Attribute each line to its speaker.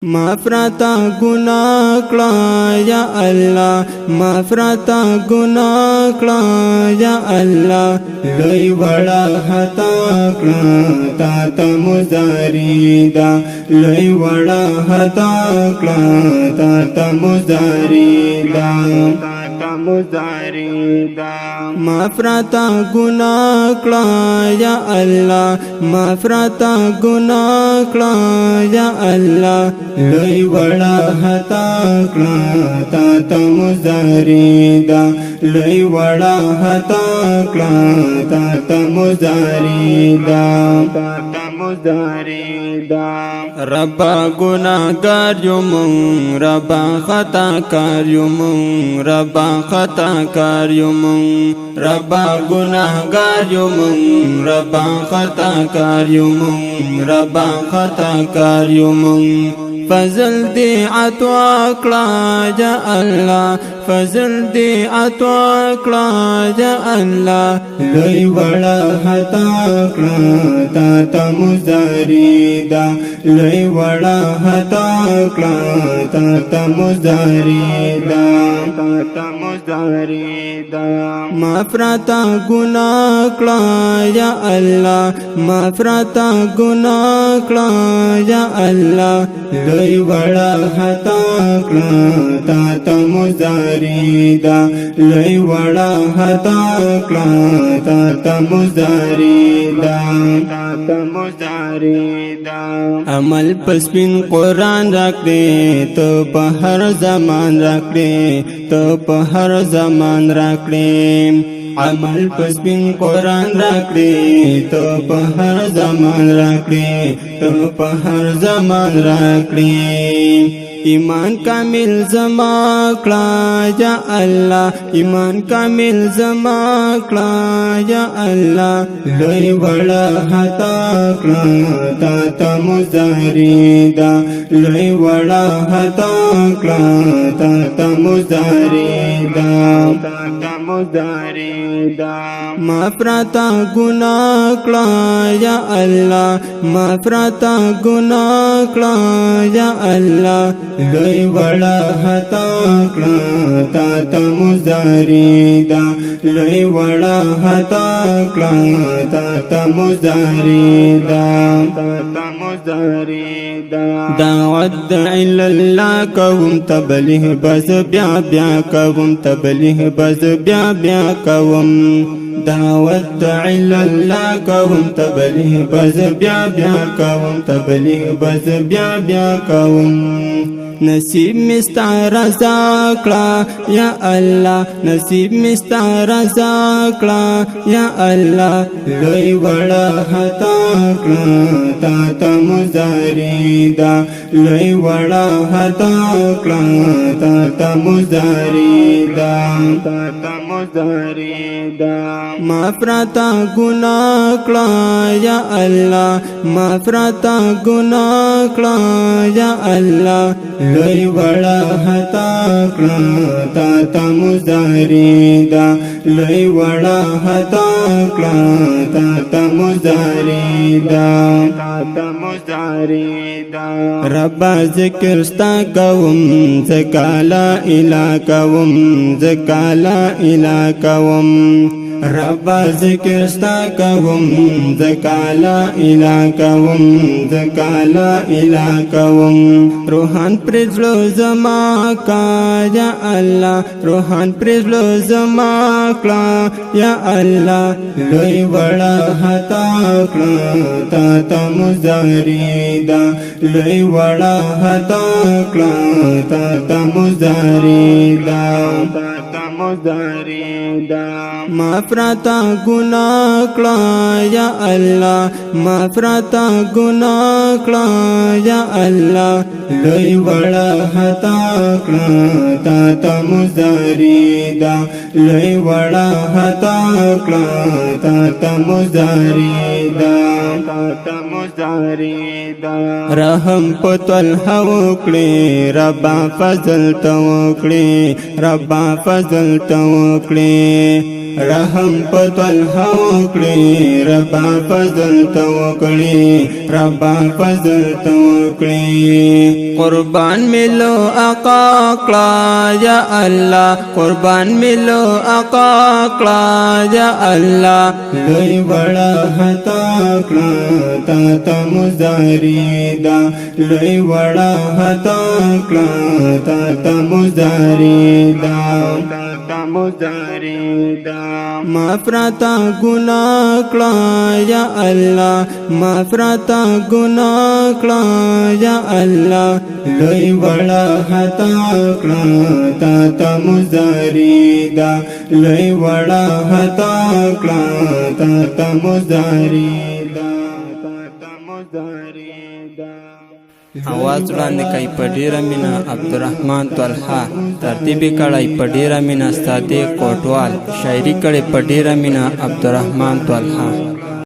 Speaker 1: معاف راته ګناه کړه یا الله، معاف راته ګناه کړه یا الله.
Speaker 2: لوی وړه خطا کړه تا ته مزاری دا، لوی وړه خطا کړه تا ته مزاری دا، تا ته مزاری دا.
Speaker 1: معاف راته ګناه کړه یا الله، معاف راته ګناه کړه یا الله.
Speaker 2: لوی وړه خطا کړه تا ته مزاری دا، لوی وړه خطا کړه تا ته مزاری دا، تا ته مزاری دا.
Speaker 1: ربا ګناهګار یو مونږ، ربا خطا کار یو مونږ، ربا خطا کار یو مونږ، ربا ګناهګار یو مونږ، ربا خطا کار یو مونږ، ربا خطا کار یو مونږ. فضل دی عطا کړه یا الله، فضل دی عطا کړه یا الله.
Speaker 2: لوی وړه خطا کړه تا ته مزاری دا، لوی وړه خطا کړه تا ته مزاری دا، تا ته مزاری دا.
Speaker 1: معاف راته ګناه کړه یا الله، معاف راته ګناه کړه یا الله.
Speaker 2: لوی وړه خطا کړه تا ته مزاری دا، لوی وړه خطا کړه تا ته مزاری دا، تا ته مزاری دا.
Speaker 1: عمل پسپین قرآن راکړې، ته په هر زمان راکړې، ته په هر زمان راکړې. عمل پسپین قرآن راکړې، ته په هر زمان راکړې، ته په هر زمان راکړې. ایمان کامل زما کړه یا الله، ایمان کامل زما کړه یا الله.
Speaker 2: لوی وړه خطا کړه تا ته مزاری دا، لوی وړه خطا کړه تا ته مزاری دا، تا ته مزاری دا.
Speaker 1: معاف راته ګناه کړه یا الله، معاف راته ګناه کړه یا الله.
Speaker 2: لوی وړه خطا کړه تا ته مزاری دا، لوی وړه خطا کړه تا ته مزاری دا، تا ته مزاری دا.
Speaker 1: دعوت الله کوم، تبلیغ بس بیا بیا کوم، تبلیغ بس بیا بیا کوم. دعوت الله کوم، تبلیغ بس بیا بیا کوم، تبلیغ بس بیا بیا کوم. نصیب مستا رضا کړه یا الله، نصیب مستا رضا کړه یا الله.
Speaker 2: لوی وړه خطا کړه تا ته مزاری دا، لوی وړه خطا کړه تا ته مزاری دا، تا ته مزاری دا.
Speaker 1: معاف راته ګناه کړه یا الله، معاف راته ګناه کړه یا الله.
Speaker 2: لوی وړه خطا کړه تا ته مزاری دا، لوی وړه خطا کړه تا ته مزاری دا، تا ته مزاری دا.
Speaker 1: ربا ذکر ستا کوم، زکا لا اله کوم، زکا لا اله کوم. ربا ذکر ستا کوم، زکا لا اله کوم، زکا لا اله کوم. روحان پرزلو زما کا یا الله، روحان پرزلو زما کړه یا الله.
Speaker 2: لوی وړه خطا کړه تا ته مزاری دا، لوی وړه خطا کړه تا ته مزاری دا، تا ته مزاری دا.
Speaker 1: معاف راته ګناه کړه یا الله، معاف راته ګناه کړه یا الله.
Speaker 2: لوی وړه خطا کړه تا ته مزاری دا، لوی وړه خطا کړه تا ته مزاری دا، تا ته مزاری دا.
Speaker 1: رحم په طلحه وکړي، ربا فضل ته وکړي، ربا فضل فضل ته وکړي، رحم په طلحه وکړي، ربا فضل ته وکړي، ربا فضل ته وکړي.
Speaker 2: قربان ملو آقا کړه یا الله، قربان ملو آقا کړه یا الله.
Speaker 1: لوی وړه خطا کړه تا ته مزاری دا، لوی وړه خطا کړه تا ته مزاری دا، تا ته مزاری دا.
Speaker 2: مفرتا ګنا کړه یا الله، مفرتا ګنا کړه یا الله.
Speaker 1: لوی وړه خطا کړه تا ته مزاری دا، لوی وړه خطا کړه تا ته مزاری دا، تا ته مزاری دا.
Speaker 2: اواز وړاندې کوي په ډیره مینه عبدالرحمن طلحه، ترتیب یې کړی په ډیره مینه صادق کوټوال، شاعري کړې په ډیره مینه عبدالرحمن طلحه.